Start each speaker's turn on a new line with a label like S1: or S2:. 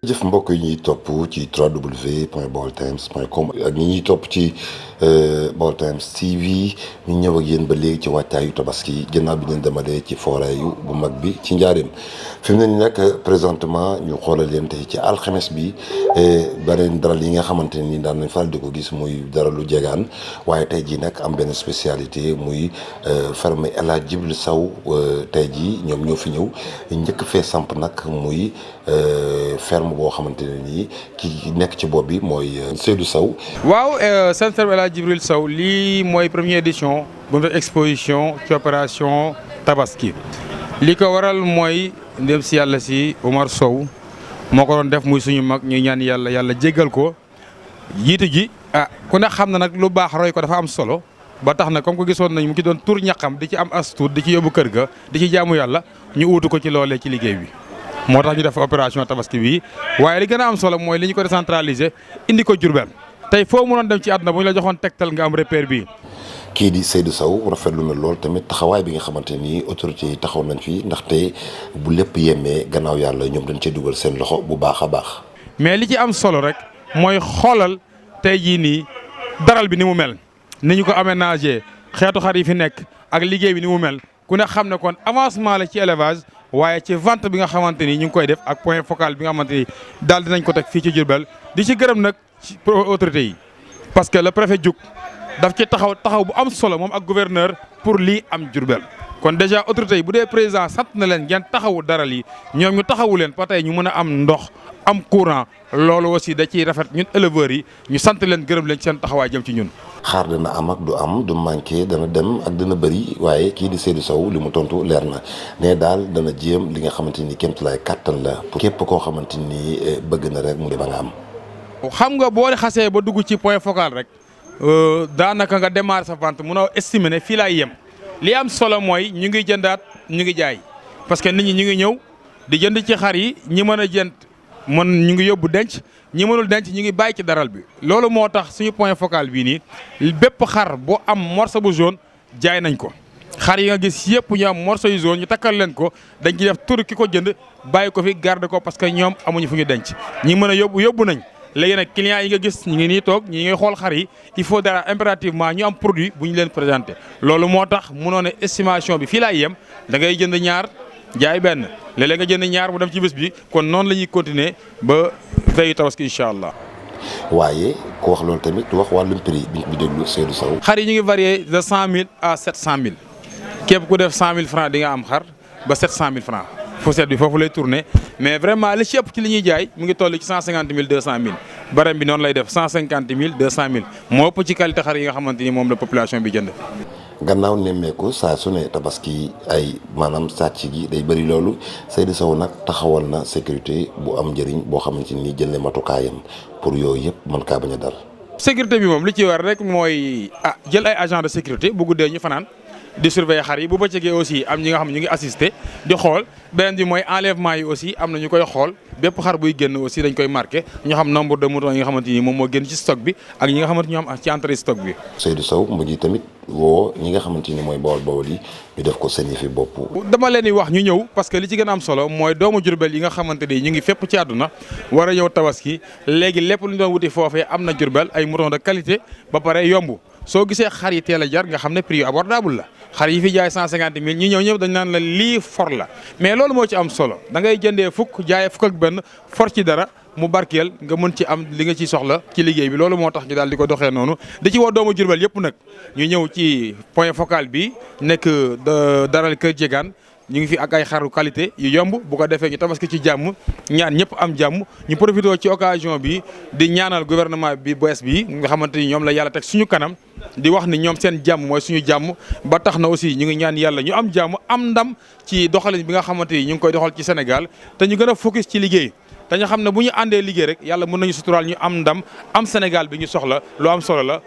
S1: jëf mbokk yi ñuy topp ci www.baoltimes.com ak ñi ñuy topp ci Baol Times TV ñu ñëw ak yéen ba léegi ci wàccaayu tabaski ginnaaw bi ñu demalee ci foraayu bu mag bi ci njaareem fi mu ne nii nag présentement ñu xoolal leen tey ci alxames bi beneen daral yi nga xamante ne nii daan nañ faral di ko gis muy daralu jegaan waaye tey jii nag am benn spécialité muy ferme El Hadj Djibril Sow tey jii ñoom ñoo fi ñëw njëkk fee samp nag muy ferme boo xamante ne nii ki nekk ci bopp bi mooy Seydou Sow.
S2: waaw seen ferme El Hadj Djibril Sow lii mooy première édition bu mu def exposition ci opération tabaski li ko waral mooy ndem si yàlla si Omar Sow moo ko doon def muy suñu mag ñuy ñaan yàlla jéggal ko jiitu ji ku ne xam na nag lu baax roy ko dafa am solo ba tax na comme ko gisoon nañ mu ci doon tur ñaqam di ci am as tuut di ci yóbbu kër ga di ci jaamu yàlla ñu uutu ko ci loolee ci liggéey bi. moo tax ñu def opération tabaski bi waaye li gën a am solo mooy li ñu ko décentraliser indi ko Diourbel tey foo mënoon dem ci àdduna bu ñu la joxoon tegtal nga am repère bi.
S1: kii di Seydou Sow rafetlu na lool tamit taxawaay bi nga xamante ni autorités yi taxaw nañ fi ndaxte bu lépp yemee gannaaw yàlla ñoom dañ cee dugal seen loxo bu baax a baax.
S2: mais li ci am solo rek mooy xoolal tey jii nii daral bi ni mu mel ni ñu ko aménagé xeetu xar yi fi nekk ak liggéey bi ni mu mel ku ne xam ne kon avancement la ci élevage. waaye ci vente bi nga xamante ni ñu ngi koy def ak point focal bi nga xamante ni daal dinañ ko teg fii ci Diourbel di ci gërëm nag ci autorités yi parce que le préfet Diouk daf ci taxaw bu am solo moom ak gouverneur pour lii am Diourbel kon déjà autorités yi bu dee président sant na leen ngeen taxawu daral yi ñoom ñu taxawu leen ba tey ñu mën a am ndox am courant loolu aussi da ciy rafet ñun éleveurs yi ñu sant leen gërëm leen ci seen taxawaay jëm ci ñun.
S1: xaar dana am ak du am du manqué dana dem ak dana bëri waaye kii di Seydou Sow li mu tontu leer na ne daal dana jéem li nga xamante ni kéemtulaay kàttan la pour képp koo xamante ni bëgg na rek mu ba nga am.
S2: xam nga boo xasee ba dugg ci point focal rek daanaka nga démarrer sa vente munoo estimer ne fii laay yem li am solo mooy ñu ngi jëndaat ñu ngi jaay parce que nit ñi ñu ngi ñëw di jënd ci xar yi ñi mën a jënd ñu ngi yóbbu denc. ñi mënul denc ñu ngi bàyyi ci daral bi loolu moo tax suñu point focal bii nii bépp xar bu am morceau bu jaune jaay nañ ko xar yi nga gis yëpp ñu am morceau yu jaune ñu takkal leen ko dañ ci def tur ki ko jënd bàyyi ko fi garder ko parce que ñoom amuñu fu ñu denc ñi mën a yóbbu nañ léegi nag clients yi nga gis ñu ngi nii toog ñi ngay xool xar yi il faut dara impérativement ñu am produit bu ñu leen présenté loolu moo tax mënoo ne estimation bi fii laay yem da ngay jënd ñaar jaay benn léeg-léeg nga jënd ñaar mu dem ci bés bi kon noonu la ñuy continuer ba veillu tabaski incha allah.
S1: waaye ku wax loolu tamit wax wàllum prix bi déglu Seydou Sow.
S2: xar yi ñu ngi varié de 100000 à 700000 képp ku def 100000 francs di nga am xar ba 700000 francs fourchette bi foofu lay tourner mais vraiment li ci ëpp ci li ñuy jaay mu ngi toll ci 150000 200000 barème bi noonu lay def 150000 200000 moo ëpp ci qualité xar yi nga xamante ni moom la population bi jënd.
S1: gannaaw nemmeeku saa su ne tabaski ay maanaam sàcc gi day bëri loolu Seydou Sow nag taxawal na sécurité bu am njëriñ boo xamante ni jël na matukaayam pour yooyu yëpp mën kaa bañ a dal.
S2: sécurité bi moom li ci war rek mooy jël ay agent de sécurité bu guddee ñu fanaan di surveiller xar yi bu bëccëgee aussi am ñi nga xam ñu ngi assister di xool beneen bi mooy enlèvement yi aussi am na ñu koy xool bépp xar buy génn aussi dañ koy marqué ñu xam nombre de moutons yi nga xamante ni moom moo génn ci stock bi ak ñi nga xamante ñu am ci entrée stock bi.
S1: Seydou Sow mu ngi tamit woo ñi nga xamante ni mooy Bawol yi ñu def ko seen fi bopp.
S2: dama leen di wax ñu ñëw parce que li ci gën a am solo mooy doomu Diourbel yi nga xamante ni ñu ngi fépp ci àdduna war a ñëw tabaski léegi lépp lu ñu doon wuti foofee am na Diourbel ay moutons de qualité ba pare yomb soo gisee xar yi teel a jar nga xam ne prix abordable la xar yi fi jaay 150000 ñi ñëw ñëpp dañ naan la lii for la mais loolu moo ci am solo da ngay jëndee fukk jaayee fukk ak benn for ci dara mu barkeel nga mën ci am li nga ciy soxla ci liggéey bi loolu moo tax ñu daal di ko doxee noonu di ci woo doomu Diourbel yëpp nag ñu ñëw ci point focal bi nekk daral Kër Jegaan ñu ngi fi ak ay xaru qualité yu yomb bu ko defee ñu tabaski ci jàmm ñaan ñëpp am jàmm ñu profité ci occasion bi di ñaanal gouvernement bi bees bi nga xamante ni ñoom la yàlla teg suñu kanam di wax ni ñoom seen jàmm mooy suñu jàmm ba tax na aussi ñu ngi ñaan yàlla ñu am jàmm am ndam ci doxalin bi nga xamante ni ñu ngi koy doxal ci Sénégal te ñu gën a focus ci liggéey te ñu xam ne bu ñu àndee liggéey rek yàlla mën nañu suturaal ñu am ndam am Sénégal bi ñu soxla lu am solo la.